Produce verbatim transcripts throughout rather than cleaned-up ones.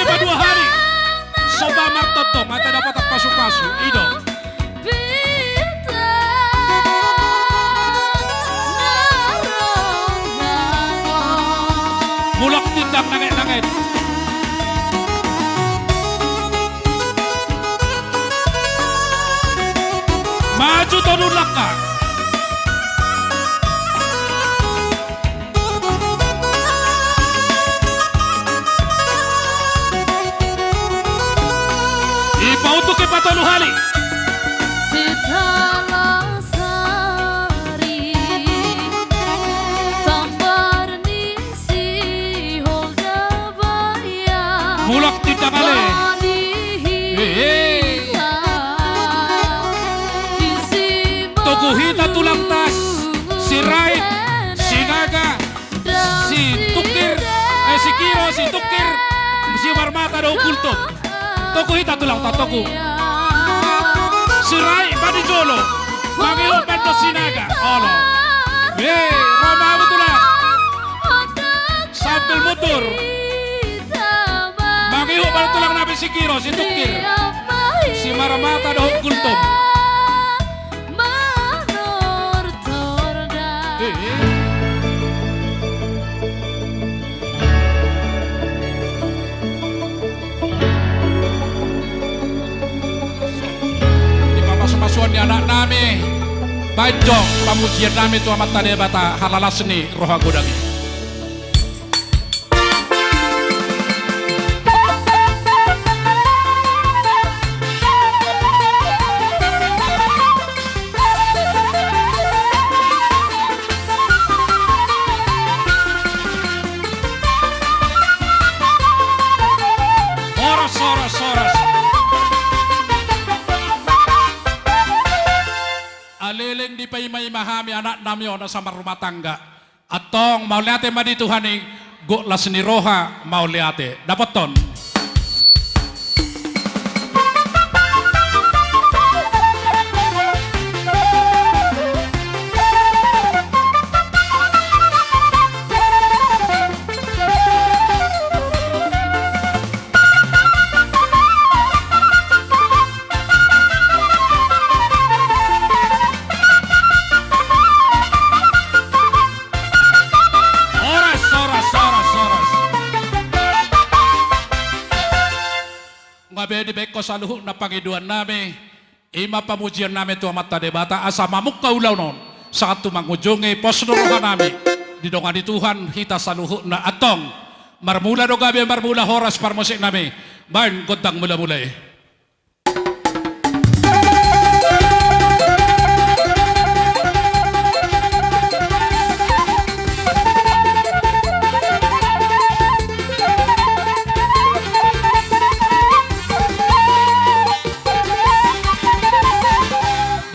Padua hali. Somba martongtong, ate dapotan pasupasu. I do. Mulak tindang nangetnanget. Maju tolu langkah. Ipauntuk i patolu hali. Sitalasari tambar ni si Holda Baya. Mulak tindang ale. Bani. Hehe. Togu hita tulangta, Sirait, Sinaga, Situngkir, eh, Sikiro, Situngkir, Simarmata dohot Gultom. Togu hita tulangta, togu. Sirait, bani jolo. Mangihut baen do Sinaga. Olo. Eh, ro ma hamu tulang. Sambil mundur. Mangihut baen tulang nami Sikiro, Situngkir, Simarmata dohot Gultom. Manortor da. Eh, eh. Di pamasumasuon ni anak nami, baen jo pamujian nami tu Amanta Debata, halalas ni roha godang i. Horas, horas, horas. Aleleng dipaimaima hami anak nami on asa marrumah tangga. Antong mauliate ma di Tuhan i, gok las ni roha, mauliate. Dapothon. Horas, horas, horas, horas. Nga be dibaen ho saluhutna pangidoan nami, i ma pamujian nami tu Amanta Debata, asa mamungka ulaon on sahat tu mangujungi pos ni roha nami, didongani Tuhan hita saluhutna. Antong marmula do gabe, marmula horas parmusik nami, baen gondang mulamula i.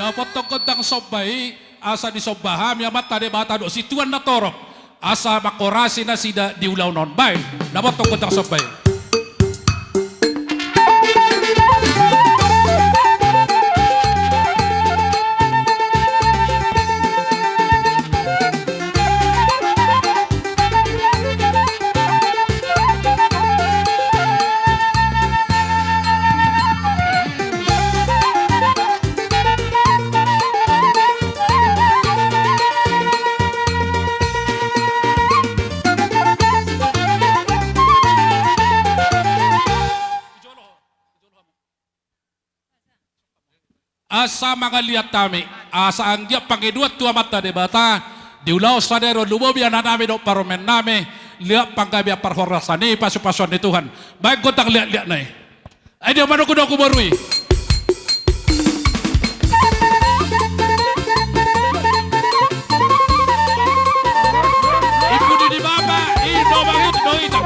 Dapothon gondang somba i, asa disomba hami Amanta Debata dohot situan na torop, asa manghorasi nasida di ulaon on. Baen, dapothon gondang somba i. Asa mangaliat hami, asa anggiat pangidoan tu Amanta Debata, di ulaon sadari on lumobi anak nami dohot parumaen nami, liat panggabean parhorasan i, pasupasuon ni Tuhan. Baen gondang liatliat nai. Ai dia manokunoku boru i. Ibu di, di bapa, i do bangit do ita.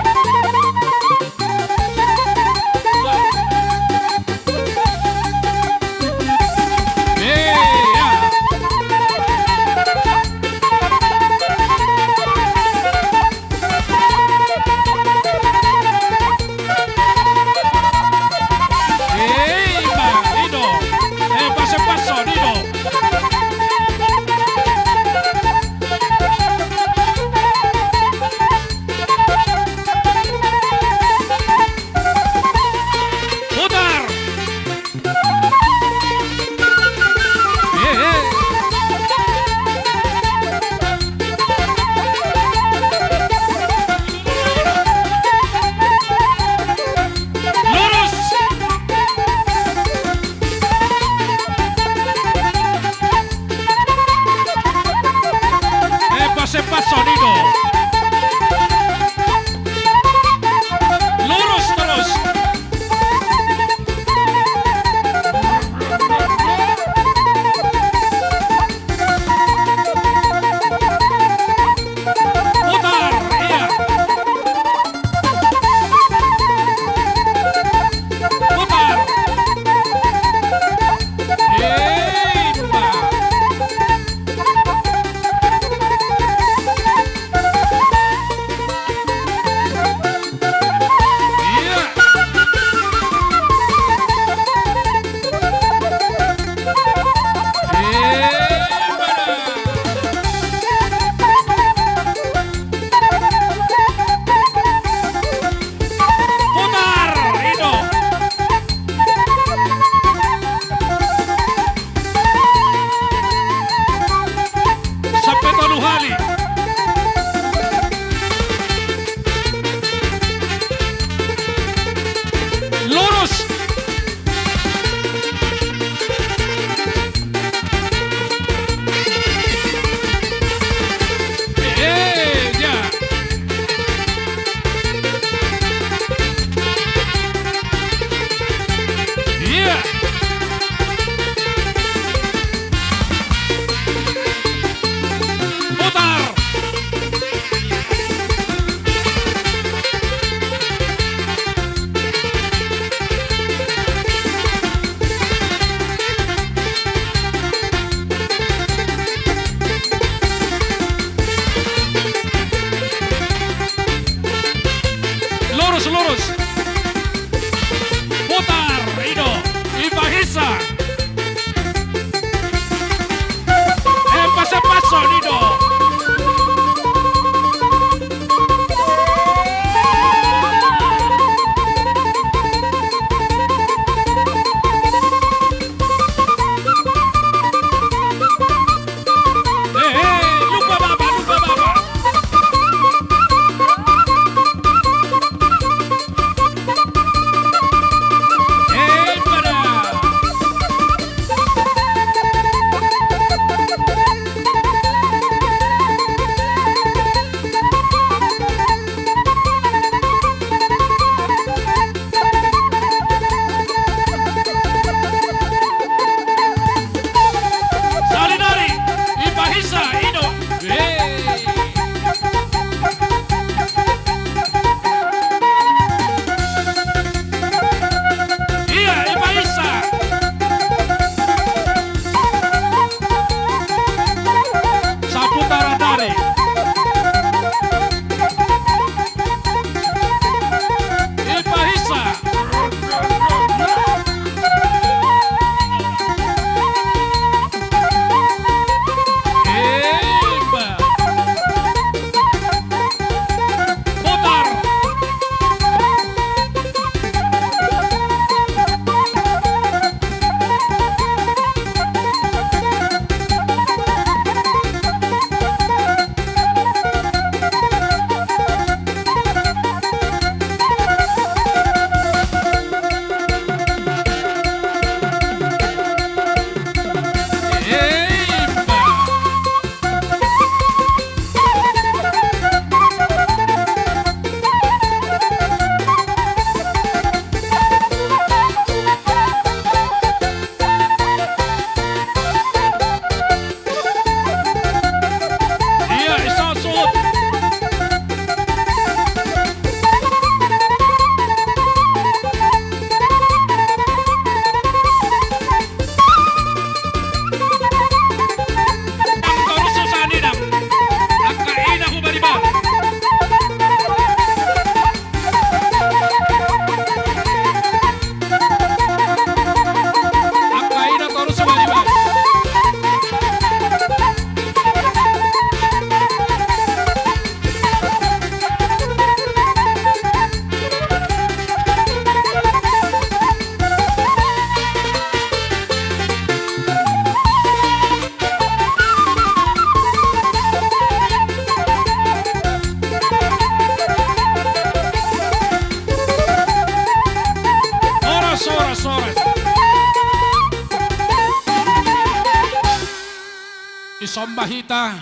Hita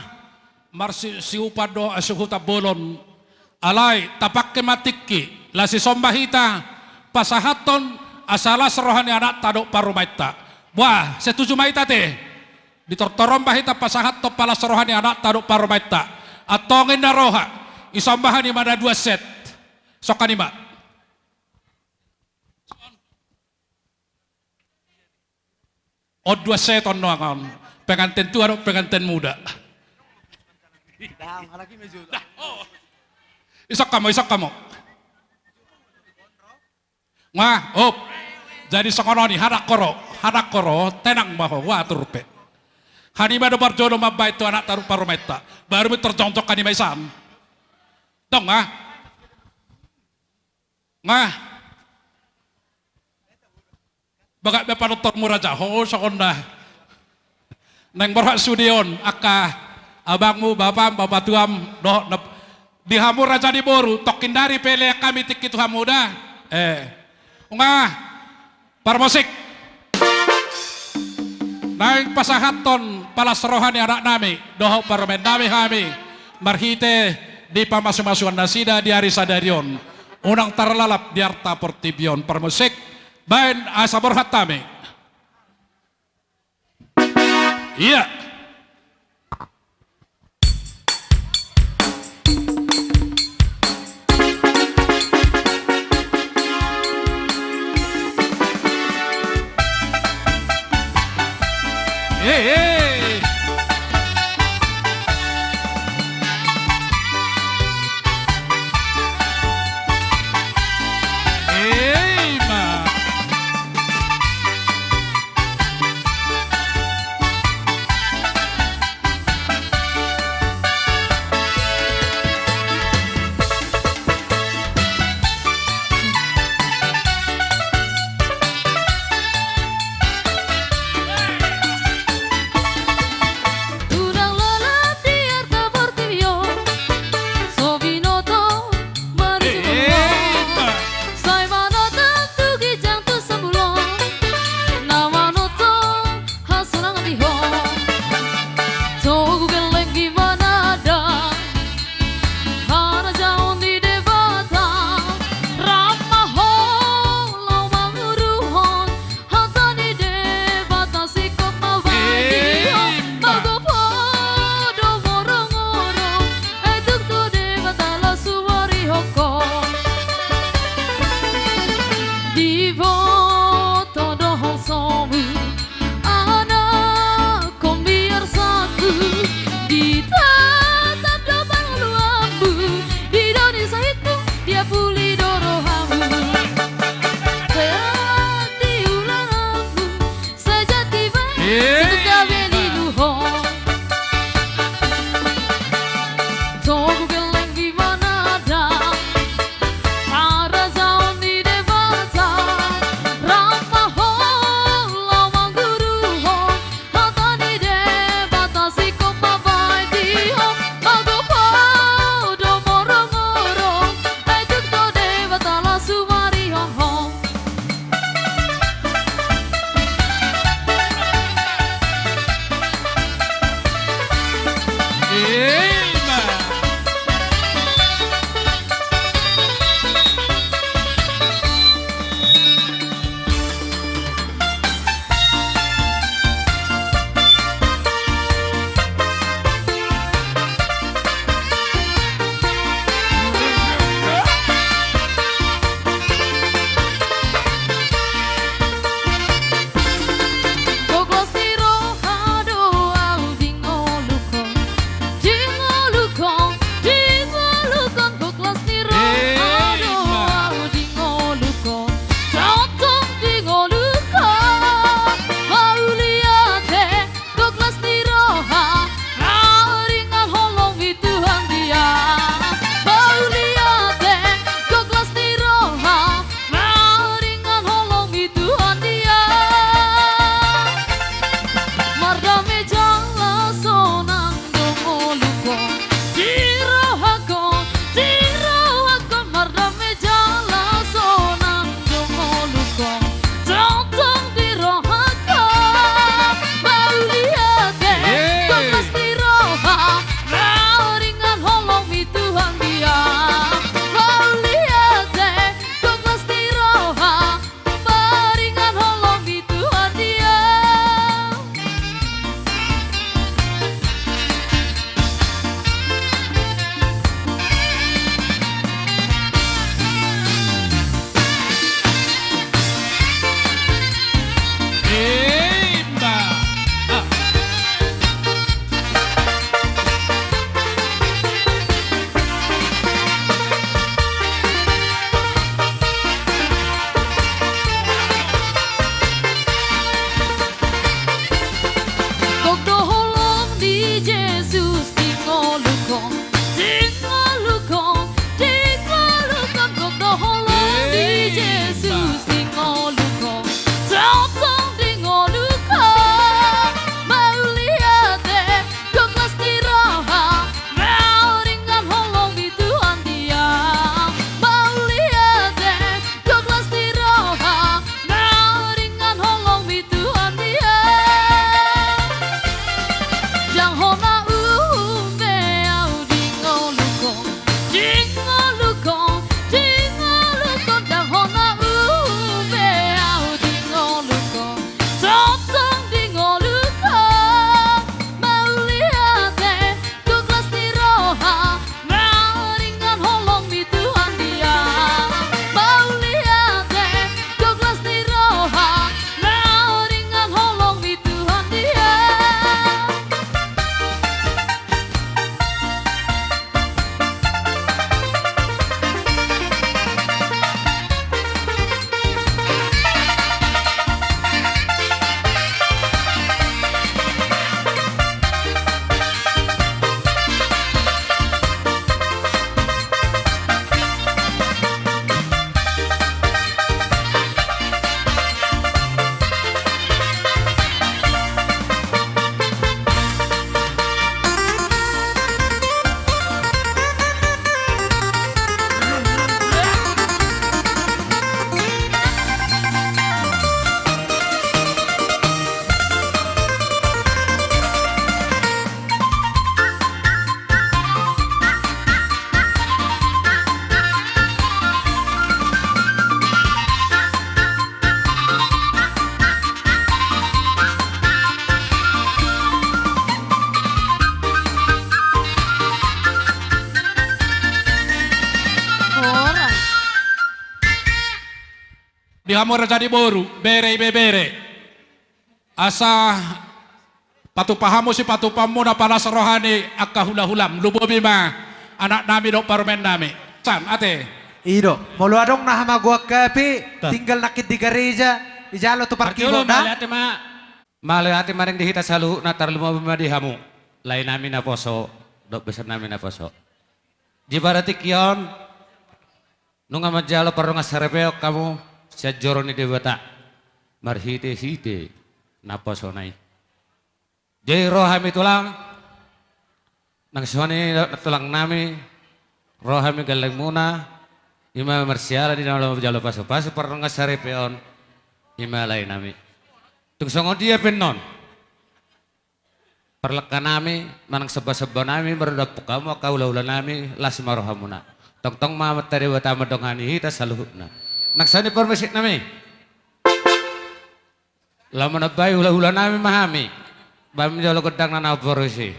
marsiupan do, eh, suhutan bolon. Alai tapangke ma tingki, laos dison ma hita pasahathon asa las roha ni anakta dohot parumaenta. Boha, setuju ma hita ate? Di tortor on ma hita pasahathon palas roha ni anakta dohot parumaenta. Antong ninna roha, dison ma hanima na dua set. Songon i ma. On dua set on nuaeng on. Pengantin tua dohot pengantin muda. Dang, halak i ma jo. Dang, oh. Dison hamu, dison hamu. Nga, op. Jadi songon on i, hanang ho ro, hanang ho ro, tenang ma ho, huatur pe. Hanima do parjolo mambahen tu anakta dohot parumaenta. Baru ma tarjongjong hanima i san. Dong nga. Nga. Bagak be panortormu raja, ho songon na. Naeng borhat sude on, angka abangmu, bapam, bapatuam, dohot na, di hamu raja ni boru, tonkin dari pe lean hami tingki tu hamu da. Eh. Nga. Parmusik. Naeng pasahathon palas roha ni anaknami dohot parumaennami hami marhite di pamasumasuan nasida di ari sadari on. Unang tarlalap di arta portibi on. Parmusik, baen asa borhat hami. Ia. Hamu raja ni boru, bere ibebere. Asa patupa hamu sipatupaonmuna, palas roha ni angka hulahulam. Lumobi ma anaknami dohot parumaennami. San, ate. I do. Molo adong na hamagoan hape, tinggal nangkin di gareja, dijalo tu parkibot, da. Mauliate ma. Mauliate ma di hita saluhutna, tarlumobi ma di hamu laenami naposo dohot besanami naposo. Di partingkian on, nunga manjalo pardongansaripeon hamu sian joro ni Debata marhitehite naposona i. Jadi ro hami tulang, nang songon i dohot tulangnami, ro hami gellengmuna, i ma marsiala di na laho manjalo pasupasu pardongansaripeon, i ma laenami. Tung songon dia pe annon parlangkanami manang sombasombanami, mardongan hamu angka hulahulanami, las ma rohamuna. Tongtong ma Amanta Debata mandongani hita saluhutna. Nang songon i parmusiknami. Laho manambai hulahulanami ma hami. Bahen ma jolo gondangna na mamboru i.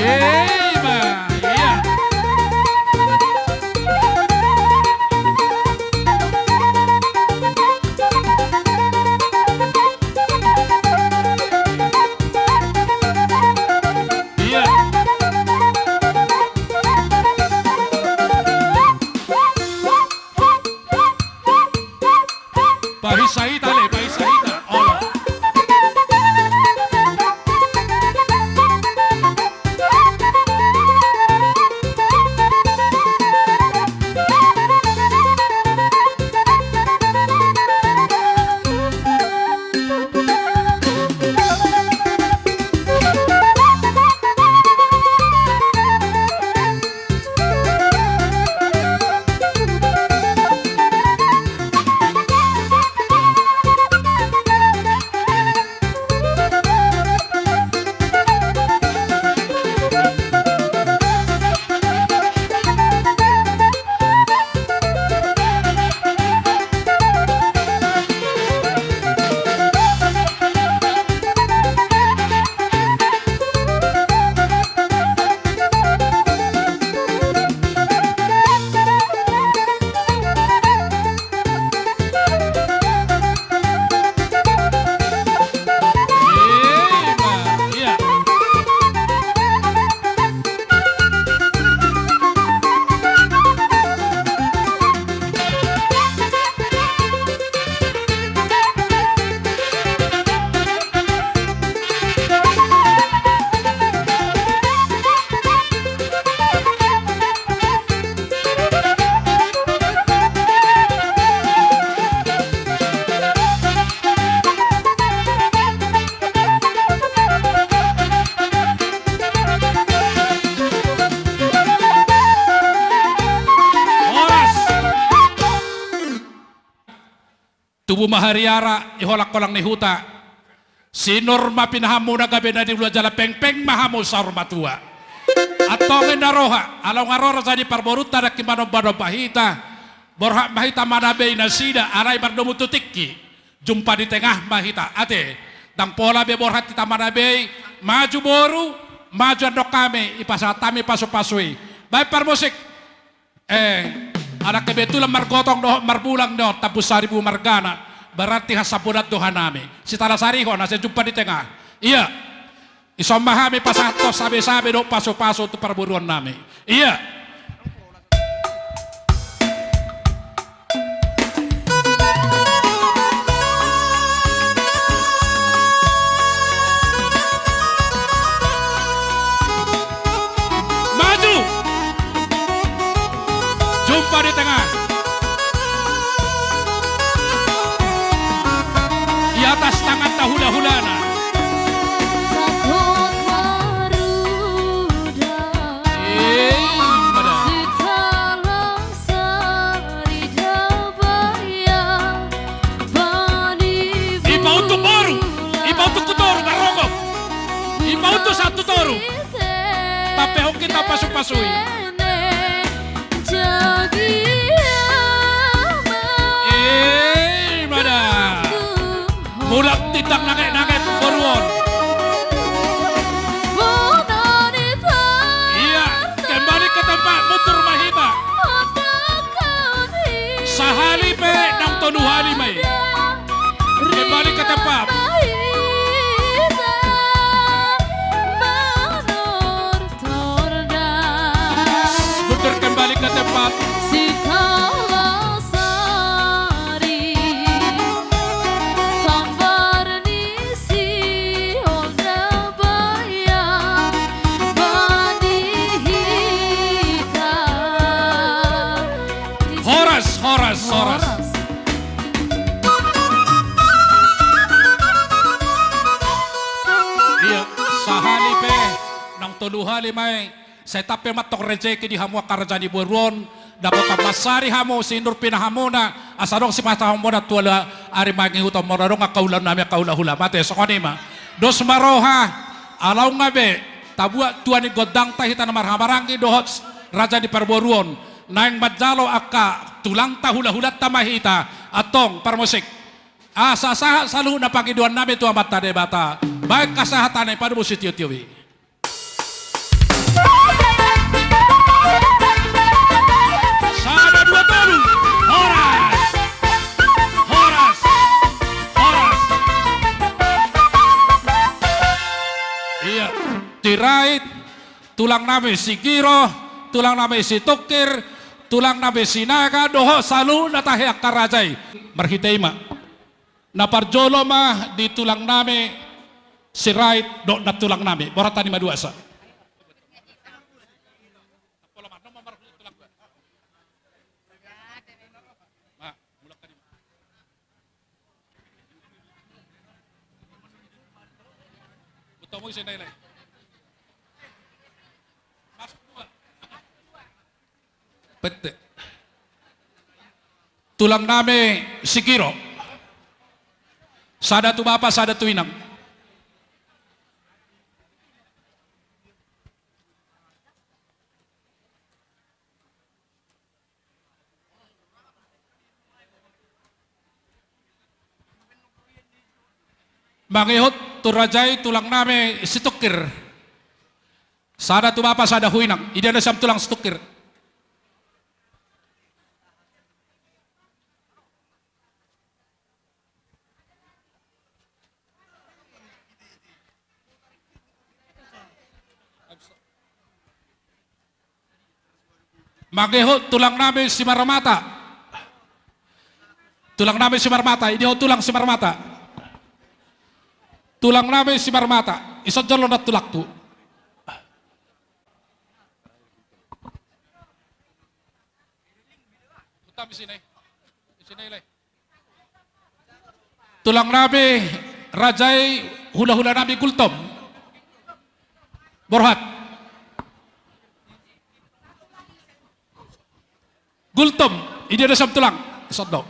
Ima, ia. Ia. Pahinsa hita, ale, pahinsa hita. Olo. Horas. Tubu ma hariara, i holangkolang ni huta. Sinur ma pinahanmuna gabe na niula jala pengpeng ma hamu saur matua. Antong inna roha, ala nunga ro raja ni parborunta nangkin manombanomba hita. Borhat ma hita manabei nasida, alai mardomu tu tingki. Jumpa di tengah ma hita, ate. Ndang pola be borhat hita manabei, maju boru, maju andok hami, dipasahat hami pasupasu i. Baen parmusik. Eh, ala kebetulan margotong dohot marbulang do, Tambun Saribu margana, berarti hasomba do hanami. Sitalasarihon, asa jumpa di tengah. Ia. Dison ma hami pasahathon sabesabe dohot pasupasu tu parboruonnami. Ia. Maju. Jumpa di tengah. Di atas tangan na hulahulana. Sahat marudai. Eh, pada. Sitalasari Dabayan. Bani. Ipauntuk boru. Ipauntuk tu toru, marrogop. Ipauntuk sahat tu toru. Tapehon hita pasupasui. Eh, mada. Mulak tindang nangetnanget boru on. Ia, kembali ke tempat, mundur ma hita. Sahali pe, nang tolu hali ma i. Kembali ke tempat. Mundur kembali ke tempat. Sitalasari, tambar ni si Dabayan, bani hita. Horas, horas, horas. Ia, sahali pe, nang tolu hali ma i, sai tampe ma antong rejeki di hamu angka raja ni boru on, dapotan mansari hamu, sinur pinahanmuna, asa adong sipasahatonmuna tu ari mangihut on, molo adong angka ulaonnami angka hulahula, mate, songon i ma. Dos ma roha, ala nunga be, tabuat tua ni gondangta hita na marhahamaranggi dohot raja ni parboru on, naeng manjalo angka tulangta hulahulanta ma hita, antong parmusik. Asa sahat saluhutna pangidoannami tu Amanta Debata, baen hasahatan i padomu sitiotio i. Sirait, tulang nami Sigiro, tulang nami Situngkir, tulang nami Sinaga, dohot saluhutna tahe angka raja i. Marhite i ma na parjolo ma di tulang nami Sirait dohot nantulang nami. Borhat tani ma dua sa. Pete. Tulang nami Sigiro. Sada tu bapa, sada tu inang. Mangihut tu raja i tulang nami Situngkir. Sada tu bapa, sada tu inang. Idia nasam tulang Situngkir. Mangihut tulang nami Simarmata. Tulang nami Simarmata, idia ho tulang Simarmata. Tulang nami Simarmata, ison jolo nantulangku. Tulang nami raja i, hulahula nami Gultom. Borhat. Gultom, idia nasam tulang. Sondo.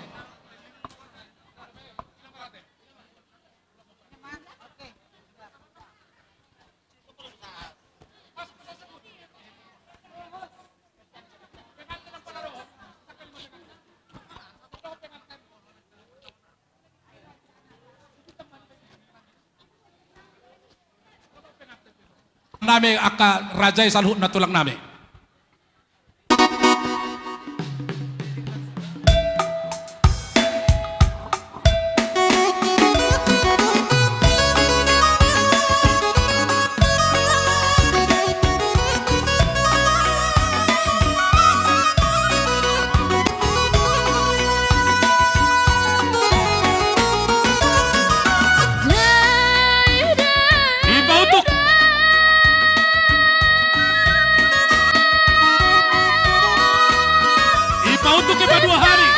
Nami angka raja i saluhutna tulang nami. Ipautuk. Ipautuk i ma dua hali.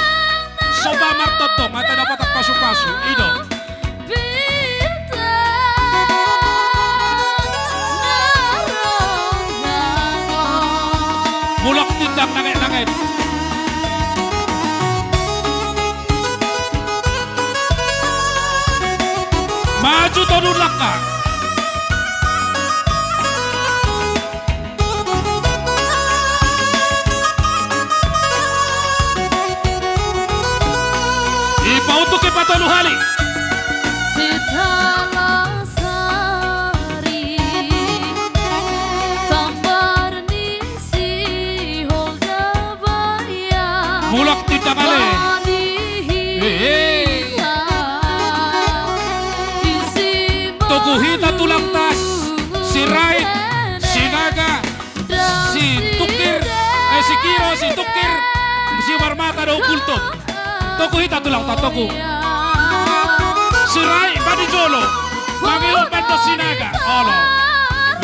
Soba martondong, ate dapotan pasupasu. I do. Mulak tindang nangetnanget. Maju tolu langkah. Ipautuk i patolu hali. Sitalasari, tambar ni Siholdabaya. Mulak tindang ale. Hehe. Togu hita tulangta, Sirait, Sinaga, Situngkir, eh, Sigiro, Situngkir, Simarmata dohot Gultom. Togu hita tulangta, togu. Sirait ma di jolo. Mangihut ma annon Sinaga. Olo.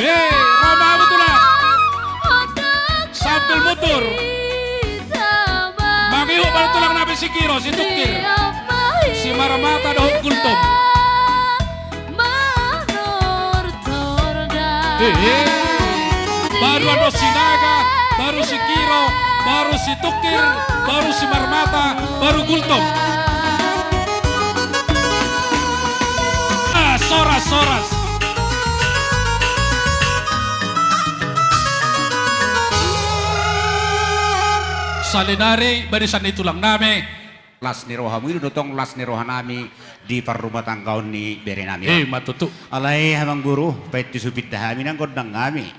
Hei, ro ma hamu tulang. Sambil mundur. Mangihut ma annon tulang nami Sigiro, Situngkir, Simarmata dohot Gultom. Manortor da. Eh, eh. Baru annon Sinaga, baru Sigiro, baru Situngkir, baru Simarmata, baru Gultom. Ah, soras, soras. Saonari barisan ni tulang nami. Las ni rohamu i do tong las ni roha nami di parrumatanggaon ni bere nami. Eh, ma tutu. Alai amang guru, paintusi hupinta hami nang gondang nami.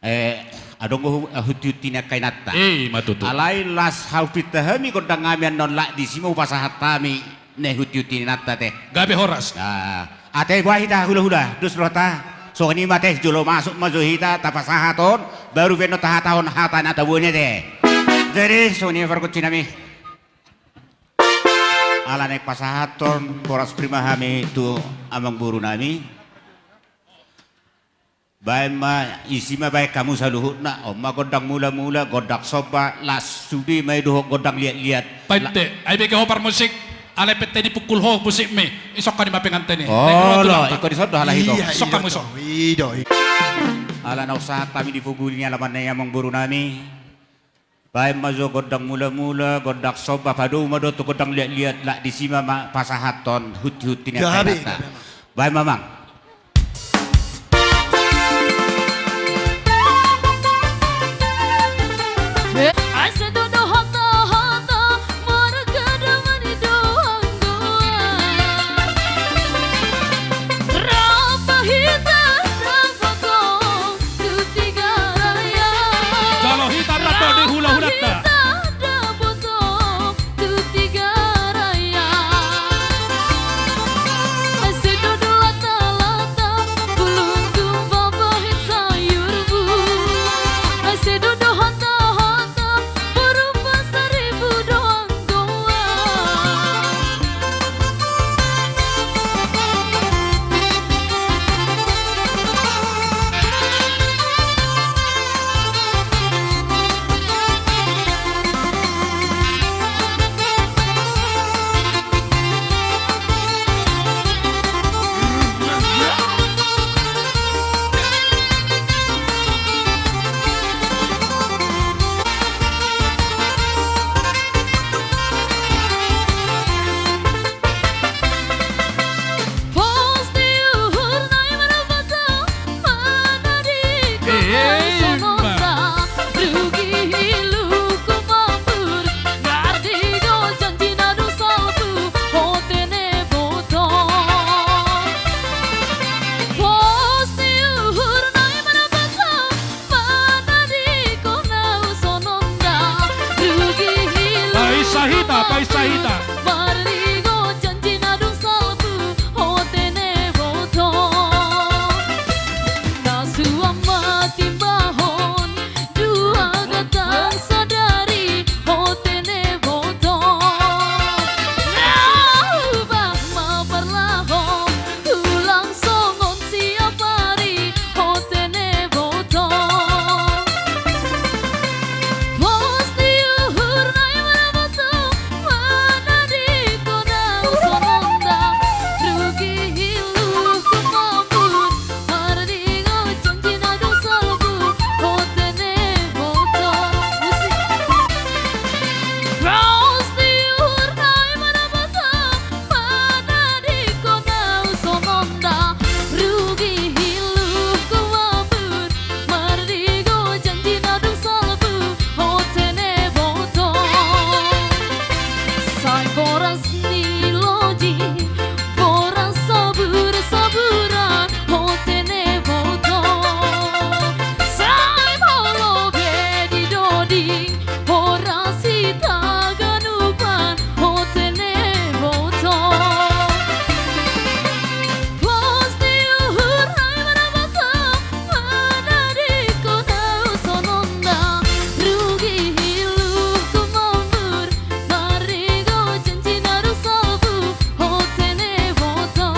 Eh, adong do hu-, eh, hunti-hunti ni angka inanta. Eh, ma tutu. Alai las hupinta hami gondang nami annon, lak disi ma hupasahat hami na hunti-hunti ni inanta te. Gabe horas. Ah, ate boha hita hulahula, dos rohanta. Songon i ma ate, jolo masuk ma jo hita tapasahathon, baru pe annon tahatahon hata na tabo i ate. Jadi songon i ma pargonsi nami. Ala naeng pasahathon boras pir ma hami tu amangboru nami. Baen ma, isi ma baen hamu saluhutna, on ma gondang mulamula, gondang somba, las sude ma i dohot gondang liatliat. Paitte, ai bege ho parmusik, alai paitte dipukul ho musikmi, isongkon i ma penganten i. Olo, ingkon dison do halak i do. Iya, isongkon hamu ison. I do, i do. Ala naung sahat hami di pogu ni alamanna i amangboru nami. Baen ma jo gondang mulamula, gondang somba, padomu ma dohot tu gondang liatliat, lak disi ma, ma pasahathon huntihunti ni angka inanta. Gabe, gabe, amang. Baen ma, amang. Asa dodo hata-hata marga damani doang goa. Rap hita dapotan tu Tiga Raya. Jalo hita dapotan di hula-hulanta. Rap hita dapotan tu Tiga Raya. Asa dodo lata-lata bulung tumba bahen sayurmu. Asa dodo hata-hata berupa saribu doang goa. Pos ni uhur nai marboto, manadingkon songon na rugi hiluku mambur, ngardigo janji na dung salpu, hotene boto. Pos ni uhur nai marboto, manadingkon au songon na rugi hiluku mambur. Paisa hita, paisa hita. Mardigo janji na dung salpu, hotene boto. Na suang ma timbahon, dua gatang sadari, hotene boto. Na uba ma parlaho, ulang songon siap ari, hotene boto. Pos ni uhur nai marboto, manadingkon au songon na rugi hiluku mambur, mardigo janji na dung salpu, hotene boto. Musik. Pos ni uhur nai marboto, manadingkon au songon na rugi hiluku mambur, mardigo janji na dung salpu, hotene boto. Sai boras ni loji, boras sabur-saburan, hotene boto. Sai molo be di doding, horas hita ganupan, hotene boto. Pos ni uhur nai marboto, manadingkon au songon na rugi hiluku mambur, mardigo janji na dung salpu, hotene boto.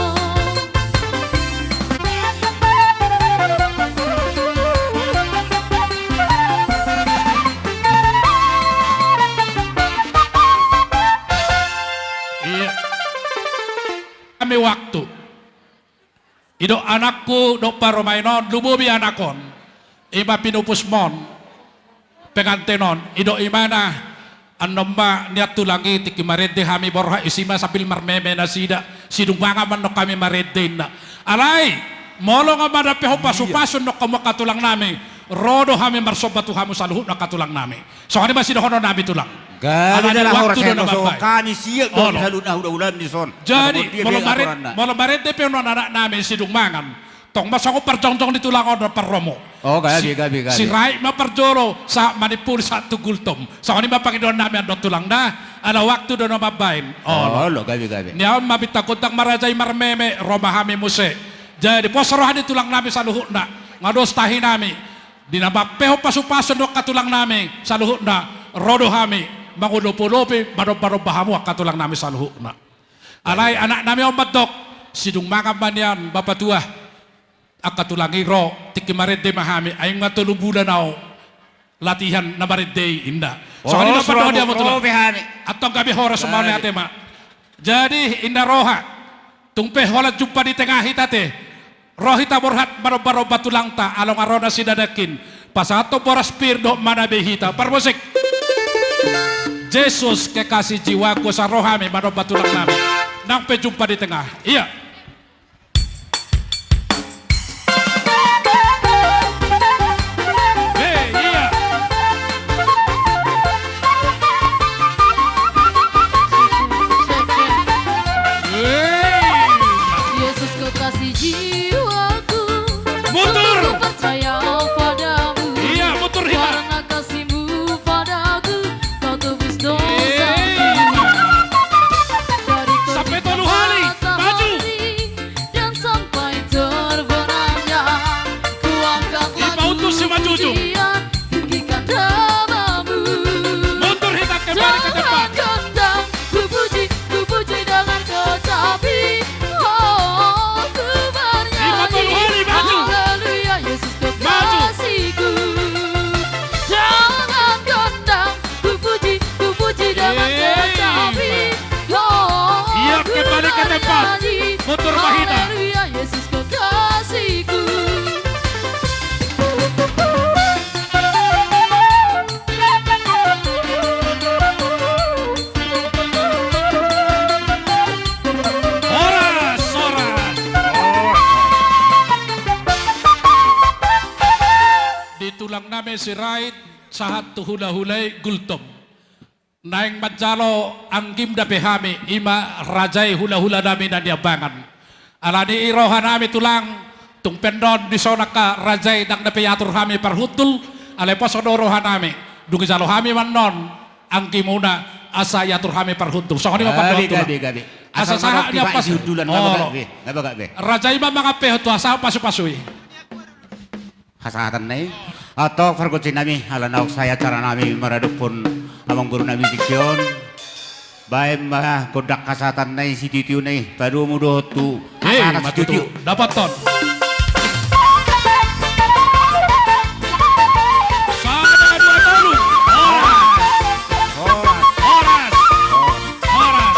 Iya. Hami waktu. I do anakku, do parumaen on, lumobi anak on. I ma pinupus mon. Penganten on, i do imana, annon ma nian tulang i tingki marende hami borhat, isi ma sambil marmeme nasida, sidung mangan ma annon hami marende inna. Alai, molo nga mandapehon pasu-pasu annon hamu angka tulang nami, ro do hami marsomba tu hamu saluhutna angka tulang nami. Songon i ma sidohonon nami tulang. Gabe. Alani jala waktu horas do na mambaen. Hami siap do. Olo. Saluhutna hula-hula ni son. Jadi, molo marende pe annon anak nami sidung mangan. Tong ma songon parjongjong ni tulang on do parromo. O, gabe, gabe, gabe. Sirait ma parjolo, sahat manimpuli, sahat tu Gultom. Songon i ma pangidoan nami annon tulang da, ala waktu do na mambaen. Olo. Olo, gabe, gabe. Nian ma bintang gondang marajai marmeme, ro ma hami muse. Jadi pos roha ni tulang nami saluhutna, nga dos tahi nami. Di na mampehon pasupasu do angka tulang nami saluhutna, ro do hami mangolopolopi, manombanomba hamu angka tulang nami saluhutna. Alai anak nami on mandok, sidung mangan ma nian bapa tua. Angka tulang i ro, tingki marende ma hami, ai nga tolu bulan au latihan na marende i, inda. Songon i ma pandohan ni amang tulang. Antong gabe horas ma, mauliate ma. Jadi inda roha, tung pe holan jumpa di tengah hita ate. Ro hita borhat manombanomba tulangta, alo nga ro nasida nangkin pasahathon boras pir dohot mana be hita. Parmusik. Yesus kekasih jiwaku, sai ro hami manomba tulang nami. Nang pe jumpa di tengah. Ia. Hei, ia. Hei. Yesus kekasih jiwaku, mundur. Ku percaya padamu. Ia, mundur hita. Karena kasihmu padaku, kau tebus dosaku. Ia. Dari kau sampai tolu hali, maju. Dan sampai terbenamnya, ku angkatlah pujian tinggikan namamu. Mundur hita, kembali ke depan. Jangan gendang, ku puji, ku puji dengan kecapi. Oh, ku bernyanyi. Haleluya, Yesus kekasihku. Jangan gendang, ku puji, ku puji dengan kecapi. Ia, kembali ke tempat. Mundur ma hita. Haleluya, Yesus kekasihku. Horas, horas. Di tulang nami Sirait, sahat tu hulahula i Gultom. Naeng manjalo anggimna pe hami, i ma raja i, hulahula nami na Niambangan. Alani i roha nami tulang, tung pe annon dison angka raja i ndang dope iatur hami parhundul, alai poso do roha nami. Dung ijalo hami ma annon anggimuna asa iatur hami parhundul. Songon i ma pandohan tulang. Gabe, gabe, gabe. Asa sahat ni ampasna. Raja i ma mangampehon tu asa pasupasu i. Hasahatan nai. Antong pargonsi nami, ala naung sae acara nami maradophon amangboru nami tingki on. Baen ma gondang hasahatan nai, sitiotio nai, padomu dohot tu hasahatan sitiotio. Dapothon. Sada, dua, tolu. Horas. Horas. Horas. Horas.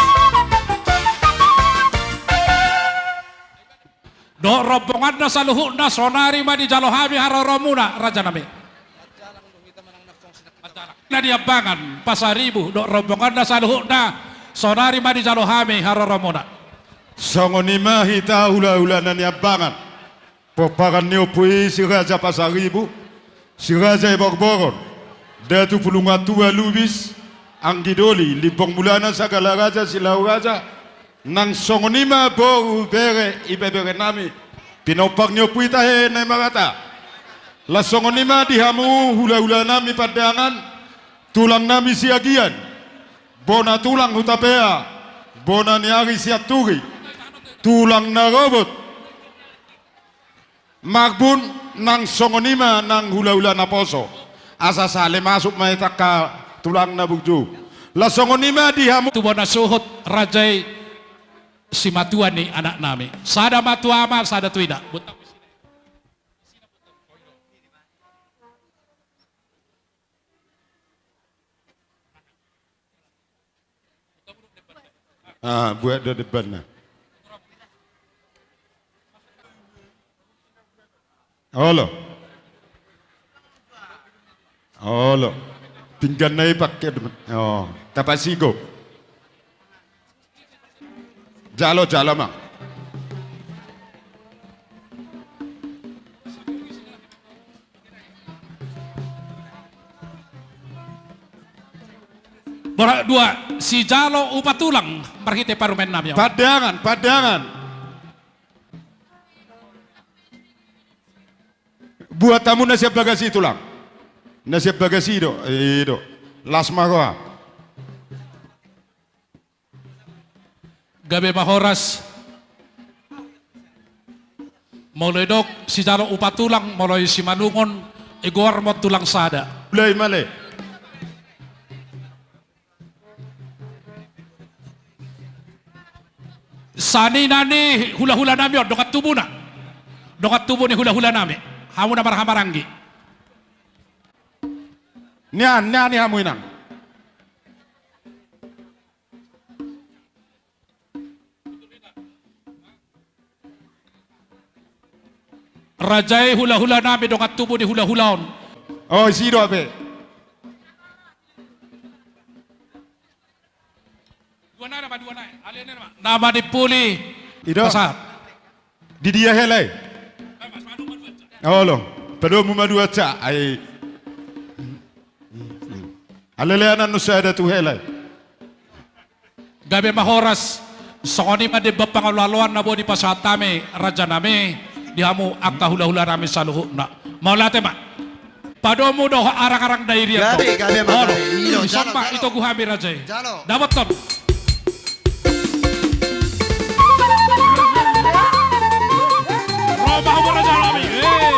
Dohot rombonganna saluhutna, saonari ma dijalo hami haroromuna, raja nami. Na Niambangan, Pasaribu, dohot rombonganna saluhutna, saonari ma dijalo hami haroromuna. Songon i ma hita hulahula na Niambangan, pomparan ni ompu i si Raja Pasaribu, si Raja i Borboron, Datu Pulungatua Lubis, anggi doli, limbong mulana sagala raja, silau raja, nang songon i ma boru, bere, ibebere nami, pinompar ni ompu i tahe na i ma hata. Laos songon i ma di hamu hulahula nami Pandangan, tulang nami Siagian, bona tulang Hutapea, bona ni ari Sianturi, tulang na robot, Marbun, nang songon i ma nang hulahula naposo. Asa sale masuk ma hita angka tulang na burju. Laos songon i ma di hamu. Tu bona suhut raja i, simatua ni anak nami. Sada ma tu ama, sada tu ina. Ah, buat do depanna. Olo. Olo. Pinggan na i pake depan. Oh, tapasigop. Jalo, jalo, Mang. Borat dua, sijalo upa tulang marhite parumaen nami on. Pandangan, Pandangan. Buat hamu na sian bagas i tulang. Na sian bagas i do, i do. Las ma roha. Gabe ma horas. Molo didok sijalo upa tulang, molo i Simalungun, i goar ma on tulang sada. Mulai ma le. Sanina ni hulahulanami on, dongan tubuna. Dongan tubu ni hulahulanami. Hamu na marhahamaranggi. Nian, nian, nian hamu inang. Raja i hulahulanami, dongan tubu ni hulahula on. O, disi do hape. Dua nai nama, dua nai. Ale nama. Nama ni puli. I do. Pasahat. Di dia hela i? Olo. Padomu ma dua ca. Ai. Ale leanan nu sada tu hela i. Gabe ma horas. Songon i ma demban pangaloaloan na boi dipasahat hami rajanami di hamu angka hulahulanami saluhutna. Mauliate ma. Padomu do arangarang dairi antong. Gabe, gabe ma. Olo. Gabe. Io, ison jalo, ma jalo. Itogu hami raja i. Jalo. Dapothon. Ro ma hamu rajanami. Hei.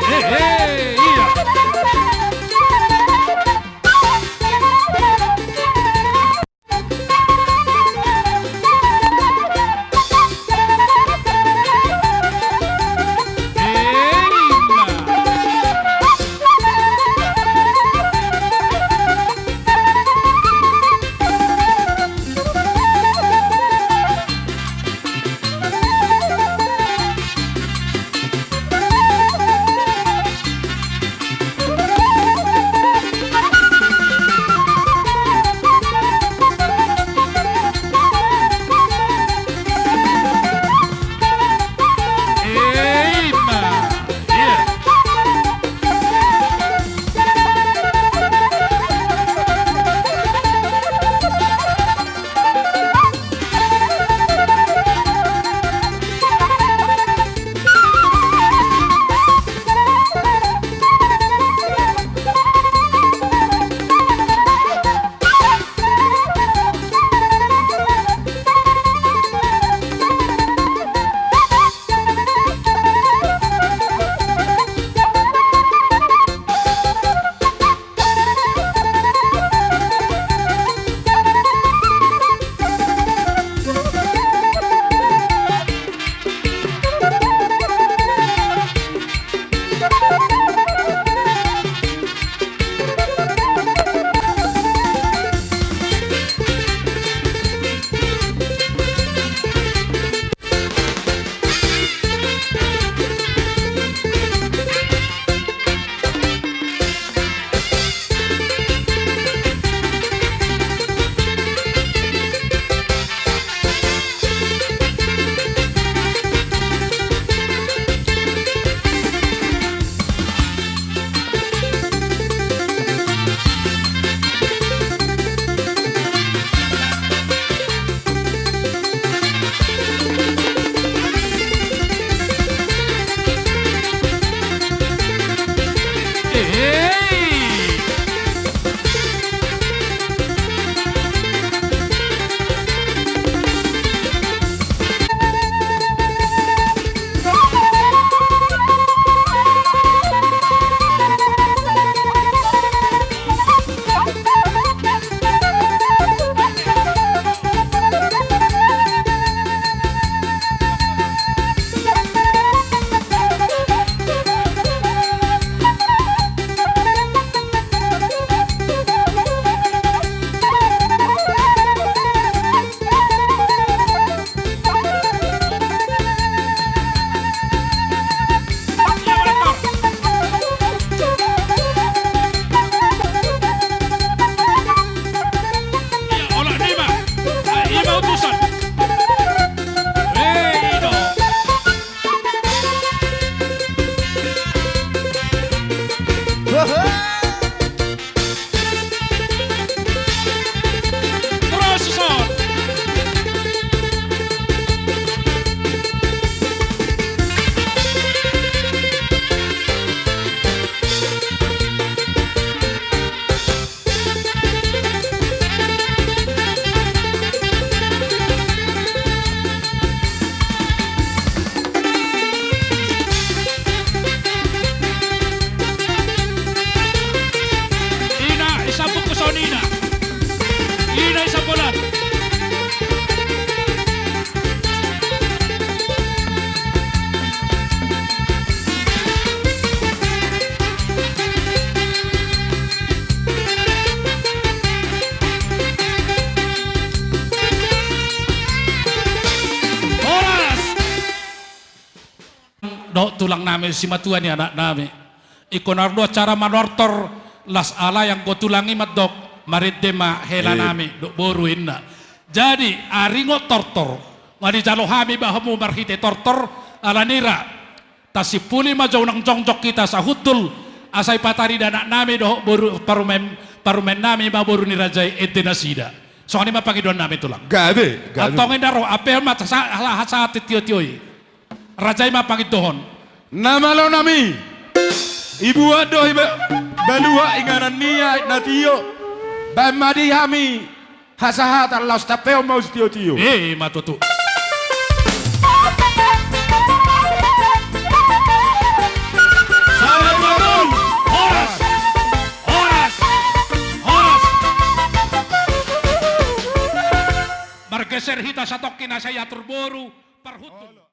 Hei, hei, ia. Tulang nami, simatua ni anak nami. Ingkon adong do acara manortor, las ala i anggo tulang i mandok, marende ma hela nami dohot boru, inna. Jadi, aringot tortor, nunga dijalo hami ba hamu marhite tortor, ala ni ra. Tasimpuli ma jo unang jongjong hita sahundul, asa ipatarida anak nami dohot boru parumaen, parumaen nami ma boru ni raja i, ende nasida. Songon i ma pangidoan nami, Tulang. Gabe, gabe. Antong inda ro, ampe ma sa-, sa-, sahat tio-tio i. Raja i ma pangidohon. Na malo nami, ibuat do iba-, balua inganan ni aek na tio. Baen ma di hami hasahatan laos tampehon ma uju tio-tio. Eh, ima tutu. Salam, Tulang. Horas. Horas. Horas. Margeser hita satongkin asa iatur boru parhundul.